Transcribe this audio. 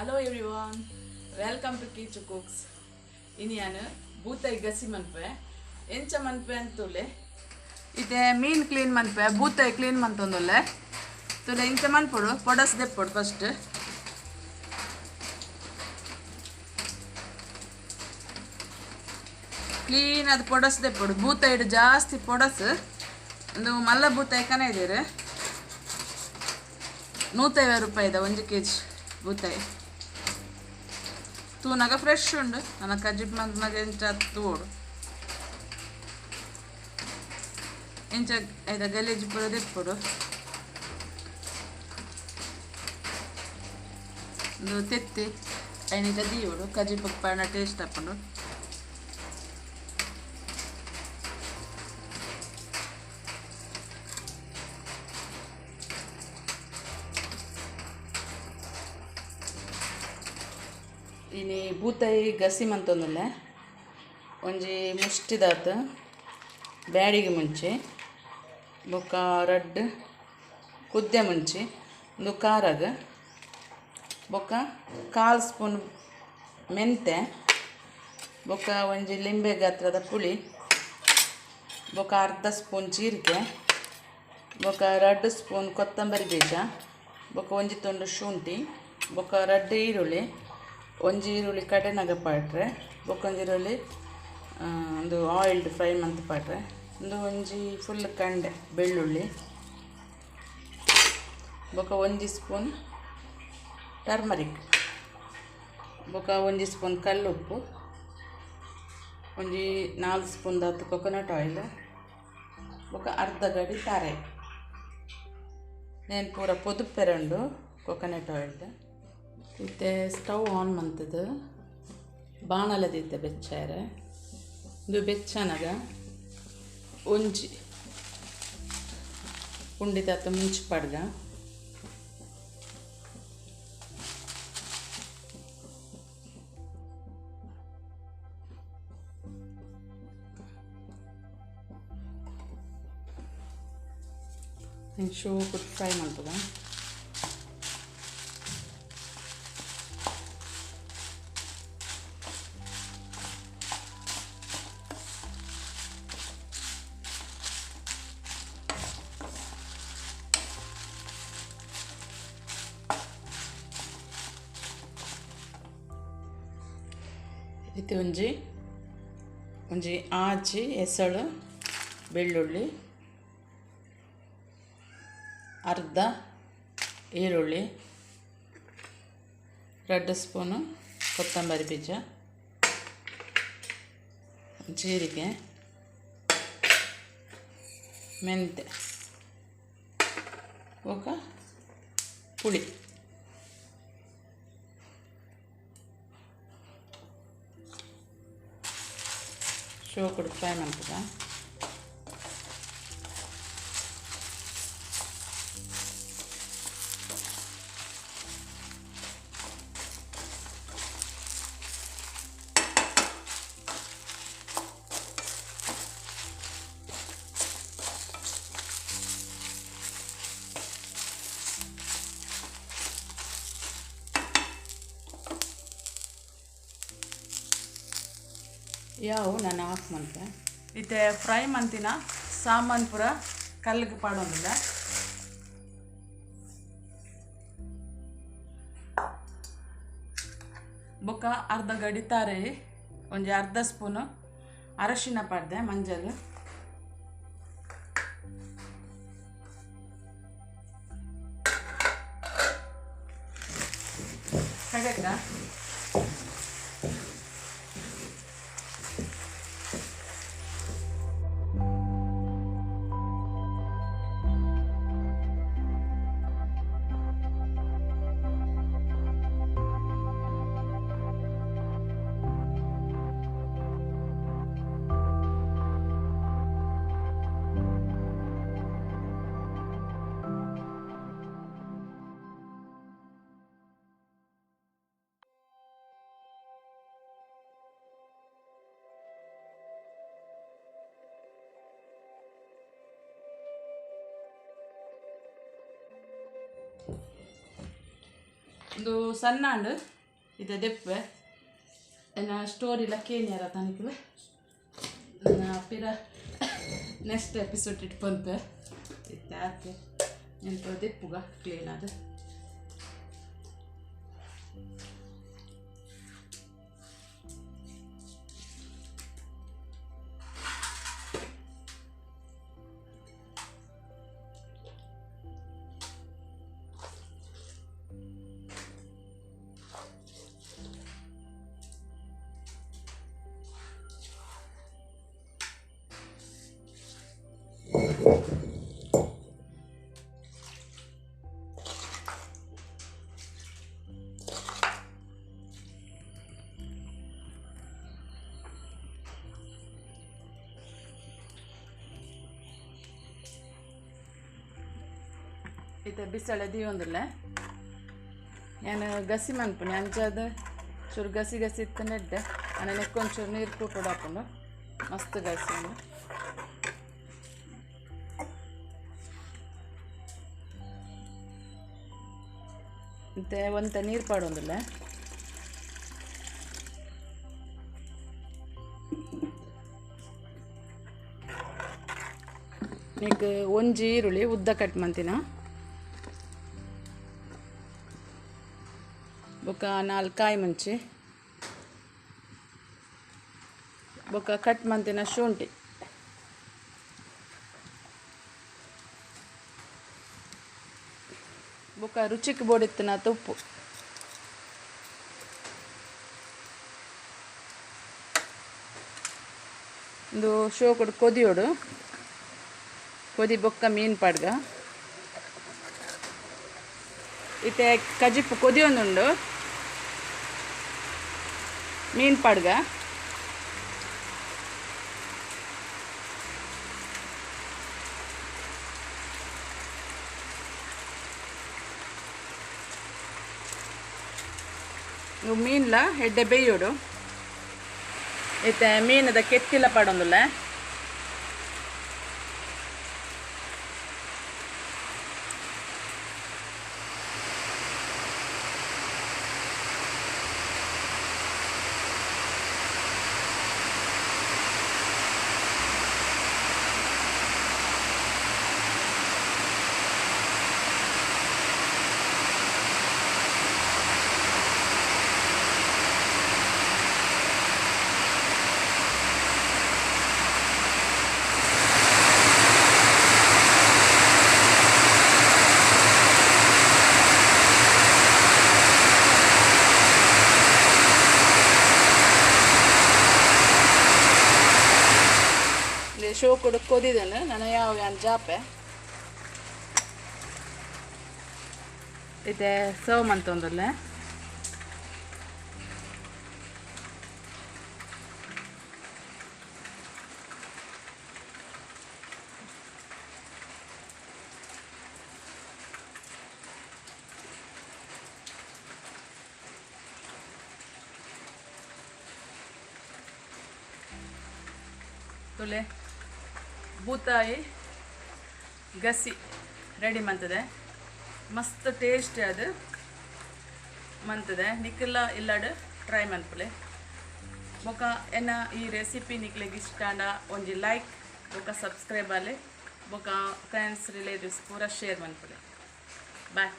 Hello everyone, welcome to Kichu cooks. ಇನಿಯಾನು ಬೂತಾಯಿ ಗಸಿ ಮನ್ಪೆ ಎಂಚ ಮನ್ಪೆ ಅಂತುಲೆ ಇತ್ತೆ ಮೀನ್ ಕ್ಲೀನ್ ಮನ್ಪೆ ಬೂತಾಯಿ ಕ್ಲೀನ್ ಮಂತೊಂದುಲ್ಲೆ ತುಲೆ ಇಂಚ ಮನ್ಪೊಡು ಪೊಡಸ್ ದೆಪ್ಪೊಡು ಫಸ್ಟ್ ಕ್ಲೀನ್ ಅದು ಪೊಡಸ್ ದೆಪ್ಪೊಡು ಬೂತಾಯಿಡು ಜಾಸ್ತಿ ಪೊಡಸ್ ಒಂದು ಮಲ್ಲ ಬೂತಾಯಿ ಕನ ಇದ್ದೀರಿ 150 ರೂಪಾಯಿದ 1 ಕೆಜಿ ಬೂತಾಯಿ ತೂನಾಗ ಫ್ರೆಶ್ ಉಂಡು ನನ್ನ ಕಜ್ಜಿಪ್ ಮಂತ್ನಾಗ ಎಂಚ ತೂಡು ಎಂಚ ಐದ ಗಲೀಜು ಪೂರ ದೆಪ್ಪೊಡು ಒಂದು ತೆತ್ತಿ ಐನಿಂಚ ದೀವೊಡು ಕಜ್ಜಿಪಕ್ಕೆ ಪಾಡ ಟೇಸ್ಟ್ ಆಪುಂಡು. ಇನಿ ಬೂತಾಯಿ ಗಸಿ ಮಂತೊಂದುಲ್ಲೆ ಒಂಜಿ ಮುಷ್ಟಿದಾತ್ ಬ್ಯಾಡಿಗೆ ಮುಂಚೆ ಬೊಕ್ಕ ರಡ್ಡ್ ಕುದ್ದೆ ಮುಂಚೆ ಒಂದು ಖಾರಗ ಬೊಕ್ಕ 1/4 ಸ್ಪೂನ್ ಮೆಂತೆ ಬೊಕ್ಕ ಒಂಜಿ ಲಿಂಬೆ ಗಾತ್ರದ ಪುಳಿ ಬೊಕ್ಕ 1/2 ಸ್ಪೂನ್ ಜೀರಿಗೆ ಬೊಕ್ಕ 2 ಸ್ಪೂನ್ ಕೊತ್ತಂಬರಿ ಬೀಜ ಬೊಕ್ಕ ಒಂಜಿ ತುಂಡು ಶುಂಠಿ ಬೊಕ್ಕ 2 ಈರುಳ್ಳಿ ಒಂಜಿ ಈರುಳ್ಳಿ ಕಡೆನಗ ಪಾಟ್ರೆ ಬೊಕ್ಕ ಒಂಜಿ ಈರುಳ್ಳಿ ಒಂದು ಆಯಿಲ್ಡ್ ಫ್ರೈ ಮಂತ್ ಪಾಟ್ರೆ ಒಂದು ಒಂಜಿ ಫುಲ್ ಕಂಡೆ ಬೆಳ್ಳುಳ್ಳಿ ಬೊಕ್ಕ 1 ಸ್ಪೂನ್ ಟರ್ಮರಿಕ್ ಬೊಕ್ಕ 1 ಸ್ಪೂನ್ ಕಲ್ಲುಪ್ಪು ಒಂಜಿ 4 ಸ್ಪೂನ್ ದಾತ್ ಕೊಕೊನಟ್ ಆಯಿಲ್ ಬೊಕ್ಕ 1/2 ಗಡಿ ತಾರೆ ನೇನು ಪೂರ ಪೊದುಪ್ಪೆರಂಡು ಕೊಕೊನಟ್ ಆಯಿಲ್ ಇತ್ತೆ ಸ್ಟವ್ ಆನ್ ಮಂತದು ಬಾಣಲದಿತ್ತೆ ಬೆಚ್ಚಾರೆ ಇದು ಬೆಚ್ಚನಗ ಒಂಜಿ ಪುಂಡಿದಾತ ಮುಂಚಿ ಪಡ್ಗ ಶೋಕು ಫ್ರೈ ಮಾಡ್ತದ. ಇತ್ತೆ ಒಂಜಿ ಒಂಜಿ ಆಜಿ ಎಸಳು ಬೆಳ್ಳುಳ್ಳಿ 1/2 ಈರುಳ್ಳಿ 2 ಸ್ಪೂನು ಕೊತ್ತಂಬರಿ ಬೀಜ ಜೀರಿಗೆ ಮೆಂತೆ ಬೊಕ್ಕ ಪುಳಿ ಶೋಕುಡು ಫ್ರೈ ಮಾಡ್ತದ. ಯಾವು ನಾನು ಆಫ್ ಮಂತೆ ಇತ್ತೆ ಫ್ರೈ ಮಂತಿನ ಸಾಮಾನು ಪೂರ ಕಲ್ಲಿಗೆ ಪಾಡೋದಿಲ್ಲ. ಬೊಕ್ಕ 1/2 ಗಡಿ ತಾರೆ ಒಂಜಿ 1/2 ಸ್ಪೂನು ಅರಶಿನ ಪಾಡ್ದೆ ಮಂಜಲ್ ಕಡೆಕ ಒಂದು ಸಣ್ಣ ಇದೆ ದೆಪ್ಪೆ ಎನ್ನ ಸ್ಟೋರಿ ಲಕ್ಕೇನಿಯರ ತನಕಲೆ ನನ್ನ ಪಿರ ನೆಕ್ಸ್ಟ್ ಎಪಿಸೋಡ್ ಇಟ್ಕೊಂತೆ ಇತ್ತೆ ಆತೆ ಎಂತ ದೆಪ್ಪುಗ ಕ್ಲೀನ್ ಅದು. ಇತ್ತೆ ಬಿಸಳೆ ದೀವೊಂದುಲ್ಲೆ ನಾನು ಗಸಿ ಮನ್ಪುನಿ ಅಂಚಾದ ಚೂರು ಗಸಿ ಗಸಿ ಇತ್ತು ನೆಡ್ಡೆ ಅನ್ನ ನೆಕ್ಕೊಂಚೂರು ನೀರು ಕೂಟೋಡು ಹಾಕೊಂಡು ಮಸ್ತ್ ಗಸಿ ಉಂಡು. ಮತ್ತು ಒಂತೆ ನೀರು ಪಾಡೊಂದುಲ್ಲೆ. ನಿಕ್ ಒಂಜಿ ಈರುಳ್ಳಿ ಉದ್ದ ಕಟ್ ಮಂತಿನ ಬೊಕ್ಕ 4 ಕಾಯಿ ಮುಂಚಿ ಬೊಕ್ಕ ಕಟ್ ಮಂತಿನ ಶುಂಠಿ ಬೊಕ್ಕ ರುಚಿಕ್ ಬೋಡಿತ್ತಿನ ತುಪ್ಪು ಇಂದು ಶೋಕುಡು ಕೊದಿಯೋಡು ಕೊದಿ ಬೊಕ್ಕ ಮೀನು ಪಾಡ್ಗ ಇತ್ತೆ ಕಜಿಪ್ಪು ಕೊದಿಯೊಂದುಂಡು ಮೀನು ಪಾಡ್ಗ. ಮೀನ್ಲ ಎಡ್ಡೆ ಬೇಯೋಡು ಇತ್ತೆ ಮೀನದ ಕೆತ್ತಿಲ ಪಾಡೊಂದುಲ್ಲ. ಶೋಕುಡು ಕೊದಿದನು ನಾನು ಯಾವ ಯಾನ್ ಜಾಪೆ ಇತ್ತೆ ಸರ್ವ್ ಮಂತೊಂದುಲ್ಲೆ. ತುಲೆ ಬೂತಾಯಿ ಗಸಿ ರೆಡಿ ಮಂತದೆ ಮಸ್ತ್ ಟೇಸ್ಟ್ ಅದು ಮಂತದೆ. ನಿಕ್ಕೆಲ್ಲ ಇಲ್ಲಾಡು ಟ್ರೈ ಮನ್ಪುಲೆ. ಬೊಕ ಎನ್ನ ಈ ರೆಸಿಪಿ ನಿಕ್ಲೆಗ್ ಇಷ್ಟ ಆಂಡ ಒಂಜಿ ಲೈಕ್ ಬೊಕ ಸಬ್ಸ್ಕ್ರೈಬ್ ಆಲೆ ಬೊಕ ಫ್ರೆಂಡ್ಸ್ ರಿಲೇಟಿವ್ಸ್ ಪೂರ ಶೇರ್ ಮನ್ಪುಲೆ. ಬಾಯ್.